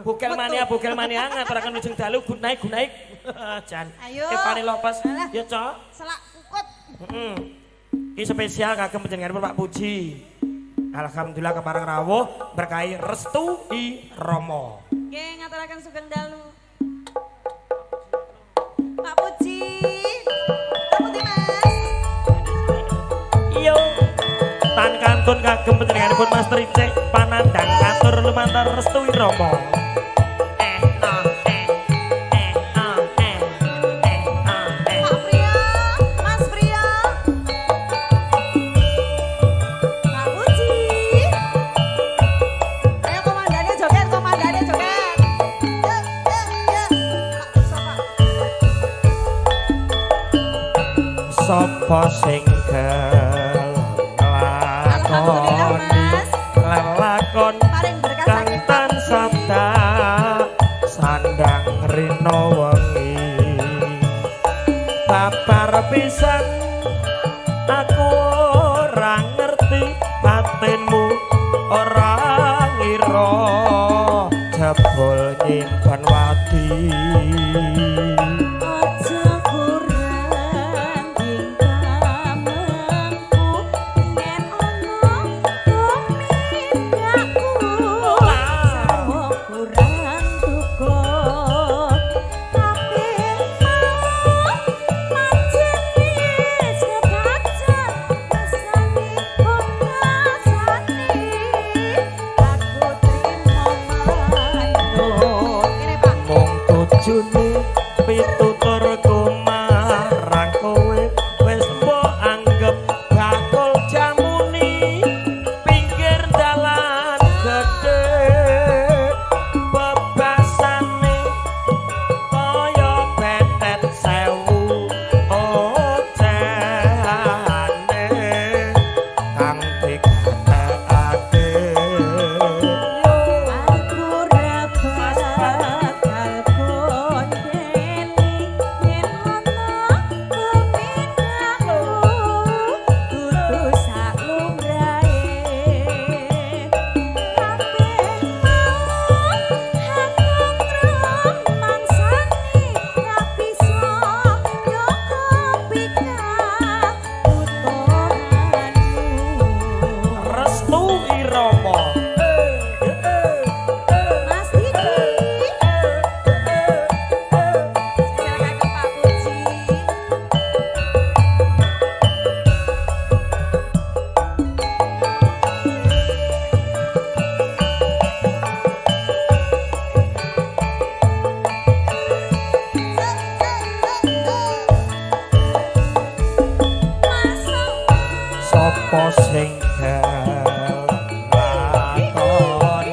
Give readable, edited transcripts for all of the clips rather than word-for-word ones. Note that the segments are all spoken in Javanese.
Bukel mania, bukel mania ngaturaken wilujeng dalu good night, good night. Jan. Ayo. Evani Lopez. Ya, Cok. Selak kukut. Heeh. Iki spesial kagem panjenenganipun Pak Puji. Alhamdulillah kepareng rawuh berkahi restu I Romo. Nggih, ngaturaken sugeng dalu. Pak Puji. Pak Puji, Mas. Iya. Tan kantun kagem panjenenganipun Mas Tricik panandhang katur lumantar restu I Romo. Pak Priyo, Mas Priyo. Pak Puji. Ayo komandannya joget, komandannya joget. Yuk, yuk, yuk. Pak, bisa, Pak. Sapa sing Alhamdulillah, Mas. Lelakon Paring berkah kang saking Pak tansah Puji. sandang rina wengi. Babar pisan aku ora ngerti batinmu ora ngira jebul nyimpen wadi. Aja kurang ing pamengku yen ana tumindakku sarwa kurang duka kabeh mau pancen wis kebaca rasane pungkasane aku trimo manut. Kene, Pak. Mung tujune pituturku marang kowe wis mbok anggep bakul jamuni pinggir dalan gedhe bebasane kaya betet sewu ocehane kang dikatekake. Aku ora bakal gondeli yen ana tumindakku dudu sak lumrahe kabeh mau aku ngrumangsani ra bisa yo kepikah butuhanmu. Restu I Romo. Mas Diki. Spesial kagem Pak Puji. Sapa sing lakon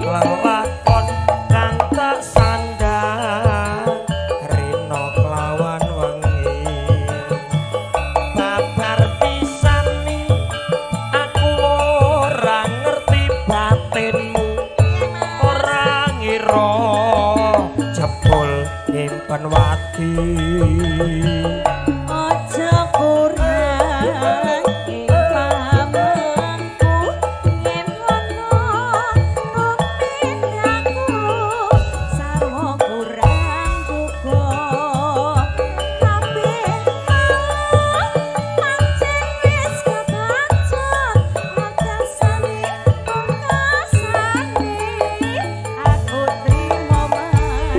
lelakon kang tak sandang rina kelawan wengi babar pisan ni aku ora ngerti batinmu ora ngira jebul nyimpen wadi. Aja kurang ing pamengku yen ana tumindakku sarwa kurang duka kabeh mau pancen wis kebaca akasane pungkasane aku trimo manut.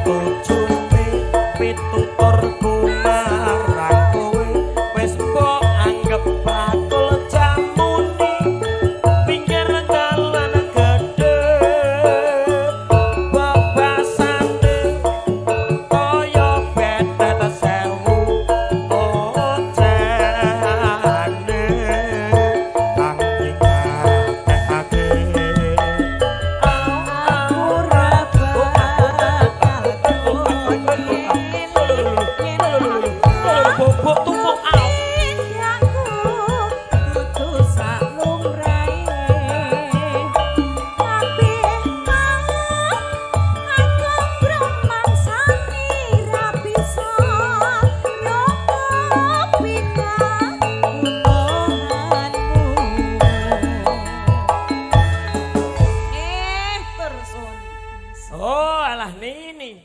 Tujune Oh, alah Nini.